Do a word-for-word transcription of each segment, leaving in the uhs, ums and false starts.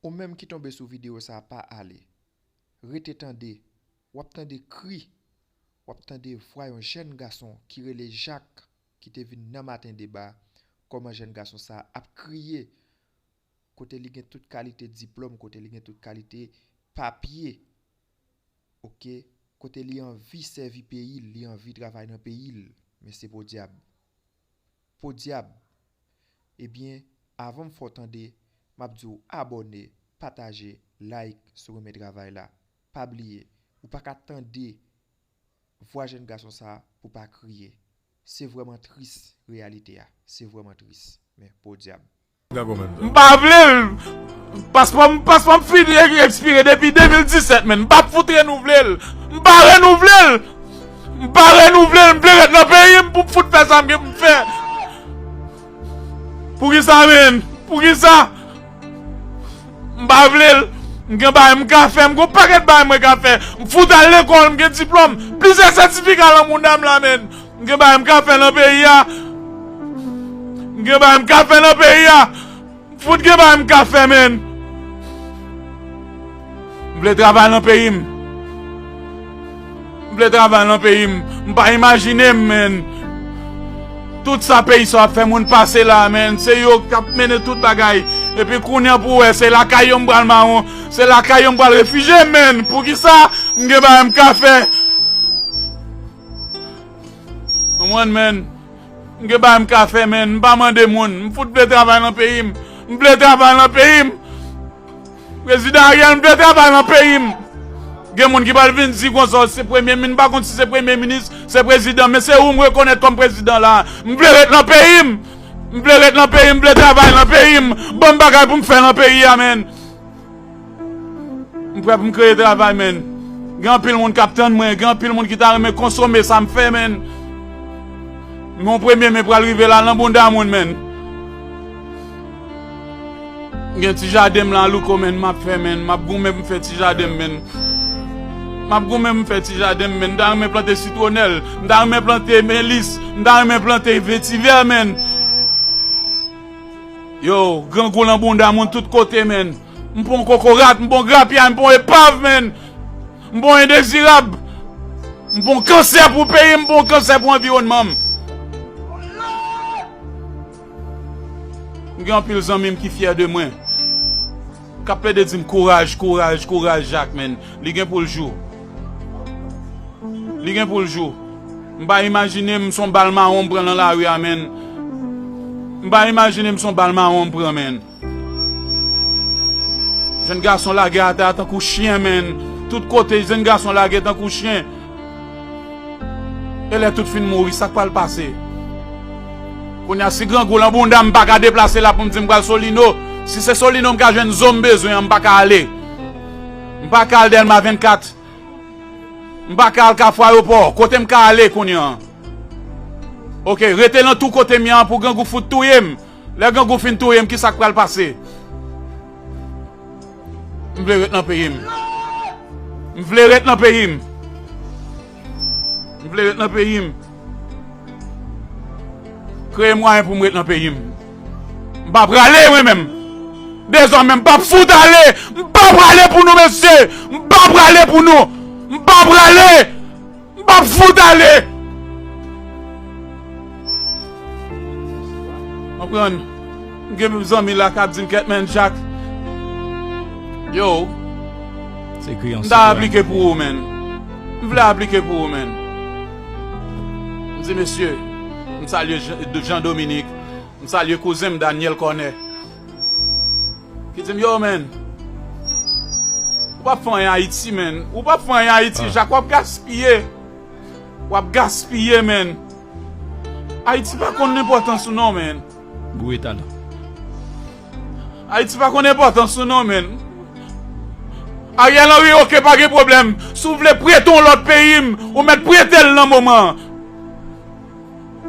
Ou menm ki tonbe sou videyo sa, pa ale. Rete tande. W ap tande kri. W ap tande vwa yon jèn gason ki rele Jak, ki te vin nan Maten Deba, kòman jèn gason sa ap kriye, kote li gen tout kalite diplòm, kote li gen tout kalite papye, oke, kote li anvi sèvi peyi l, li anvi travay nan peyi l, men se podyab. Podyab. Ebyen, avan m fè w tande, m ap di w abòne, pataje, like si w renmen travay la. Pa bliye, ou pa ka tande vwa jèn gason sa pou pa kriye. Se vrèman tris reyalite a. Se vrèman tris. Men, podyab. M pa vle l. Paspò m, paspò m fin e-, ekspire depi de mil disèt, men m p ap fout renouvle l. M pa renouvle l. M pa renouvle l. M vle ret nan peyi m pou m fout fè sa m gen pou m fè. Poukisa, men? Poukisa? M pa vle l. M gen bagay m ka fè. M gen yon pakèt bagay mwen ka fè. M fout al lekòl. M gen diplòm. Plizyè sètifika nan mounda m la, men. M gen bagay m ka fè nan peyi a. M gen bagay m ka fè nan peyi a. M fout gen bagay m ka fè, men. M vle travay nan peyi m. M vle travay nan peyi m. M pa imajine m, men. Tout sa peyi sa ap fè moun pase la, men. Se yo k ap mennen tout bagay. Epi kounye a pou wè, se lakay yo m pral mawon. Se lakay yo m pral refijye m, men. Poukisa m gen bagay m ka fè? Konprann, men. M gen bagay m ka fè, men. M pa mande moun. M fout vle travay nan peyi m. M vle travay nan peyi m. Prezidan Ariel, m vle travay nan peyi m. Gen moun ki pral vin di konsa, se premye min, m pa konn si se premye minis, se prezidan, men se ou m rekonèt kòm prezidan la. M vle ret nan peyi m. M vle ret nan peyi m, m vle travay nan peyi m. Ban m bagay pou m fè nan peyi a, men. M prè pou m kreye travay, men. Gen anpil moun k ap tann mwen, gen anpil moun ki ta renmen konsome sa m fè, men. Men yon premye men pral rive la nan bounda moun, men. M gen ti jaden m la, louko, men, m ap fè, men. M ap goumen pou m fè ti jaden m, men. M ap goumen pou m fè ti jaden m, men. M ta renmen plante sitwonèl, m ta renmen plante melis, m ta renmen plante vetivè, men. Yo, grangou nan bounda moun tout kote, men. M pa yon kokorat, m pa yon grapyay, m pa yon epav, men. M pa yon endezirab. M pa yon kansè pou peyi m, m pa yon kansè pou anviwònman m. M gen anpil zanmi m ki fyè de mwen. K ap plede di m kouraj, kouraj, kouraj, Jak, men. Li gen pou l jou. Li gen pou l jou. M pa imajine m se yon bal mawon m pran nan lari a, men. M pa imajine m se yon bal mawon m pran, men. Jèn gason lage atè a tankou chen, men. Tout kote, jèn gason lage tankou chen. E lè tout fin mouri, sa k pral pase? Kounye a, si grangou nan bounda m, m pa ka deplase la pou m di m pral Solino. Si se Solino m ka jwenn zo m bezwen an, m pa ka ale. M pa ka al Dèlma vennkat. M pa ka al Kafou Ayewopò. Kote m ka ale kounye a? Oke, rete nan tou kote m ye an pou grangou fout touye m. Lè grangou fin touye m, kisa k pral pase? M vle ret nan peyi m. M vle ret nan peyi m. M vle ret nan peyi m. Kreye mwayen pou m ret nan peyi m. M pa prale, mwen menm. Dezòmè, m p ap fout ale. M pa prale pou nou, mesye. M pa prale pou nou. M pa prale. M p ap fout ale. Konprann? M gen zanmi la k ap di m, kèt, men, Jak. Yo. Se kriyon m ta sitwayen aplike pou ou, men. M vle aplike pou ou, men. M di, mesye, m salye Jean, Jean Dominique, m salye kouzen m Daniel Cornet. Ki di m, yo, men, ou p ap fè anyen Ayiti, men. Ou p ap fè anyen Ayiti, Jak, w ap gaspiye. W ap gaspiye, men. Ayiti pa konn enpòtans ou non, men. Gwo eta la. Ayiti pa konn enpòtans ou non, men. Ariel Henry, oke, pa gen pwoblèm. Si w vle prete yon lòt peyi m, ou mèt prete l nan moman an.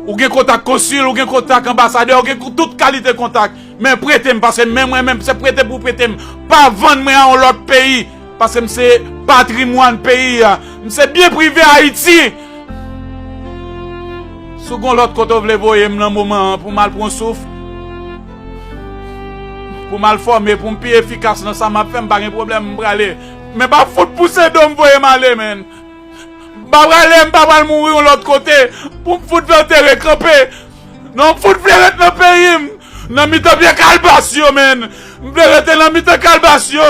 Ou gen kontak konsil, ou gen kontak anbasadè, ou gen tout kalite kontak. Men prete m, paske men mwen menm, se prete pou prete m. Pa vann mwen a yon lòt peyi, paske m se patrimwàn peyi a. M se byen prive Ayiti. Si w gen yon lòt kote w vle voye m nan moman an pou m al pran souf, Pou m al fòme, pou m pi efikas nan sa m ap fè, m pa gen pwoblèm, m prale. Men pa fout pouse do m voye m ale, menn. M pa prale, m pa pral mouri yon lòt kote. Pou m fout vle antere kanpe. Non, m fout vle ret nan peyi m. Nan mitan pye kalbas yo, menn. M vle rete nan mitan kalbas yo.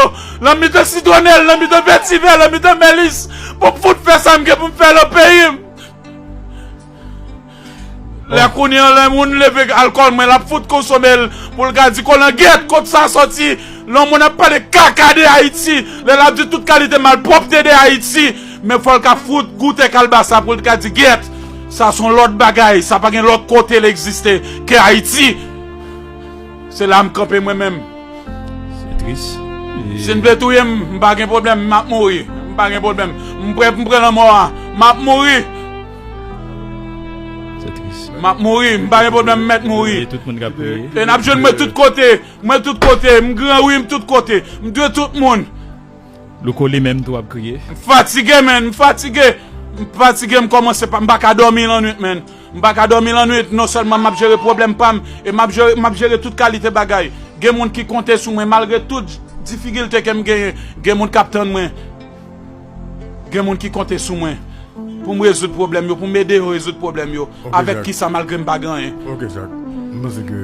Nan mitan sitwonèl, nan mitan vetivè, nan mitan mèlis. Pou m fout fè sa m gen pou m fè nan peyi m. Lè kounye an, lè moun leve alkòl mwen, l ap fout konsome l pou l ka di kolangèt, kot sa sòti? Lè yon moun ap pale kaka de Ayiti, lè l ap di tout kalite malpwòpte de Ayiti, men fò l ka fout goute kalbas la pou l ka di gyèt, sa se yon lòt bagay, sa pa gen lòt kote l egziste ke Ayiti. Se la m kanpe mwen menm. Se tris. Si n vle touye m, m pa gen pwoblèm, m ap mouri. M pa gen pwoblèm. M prè pou m pran lanmò a. M ap mouri. Se tris. M ap mouri, m pa gen pwoblèm, m mèt mouri. E tout moun k ap priye. E n ap jwenn mwen tout kote. Mwen tout kote, m gran wi, m tout kote. M dwe tout moun. Louko li menm tou ap kriye. M fatige, menn, m fatige. M fatige, m kòmanse pa, m pa ka dòmi lannwit, menn. M pa ka dòmi lannwit, non sèlman m ap jere pwoblèm pa m, e m ap jere, m ap jere tout kalite bagay. Gen moun ki konte sou mwen, malgre tout difikilte ke m genyen, gen moun k ap tann mwen. Gen moun ki konte sou mwen pou m rezoud pwoblèm yo, pou m ede yo rezoud pwoblèm yo. Ok, avèk Jack. Kisa, malgre m pa gen anyen. Ok, Jack. M panse ke,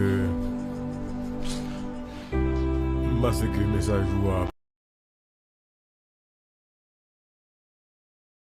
m panse ke mesaj ou a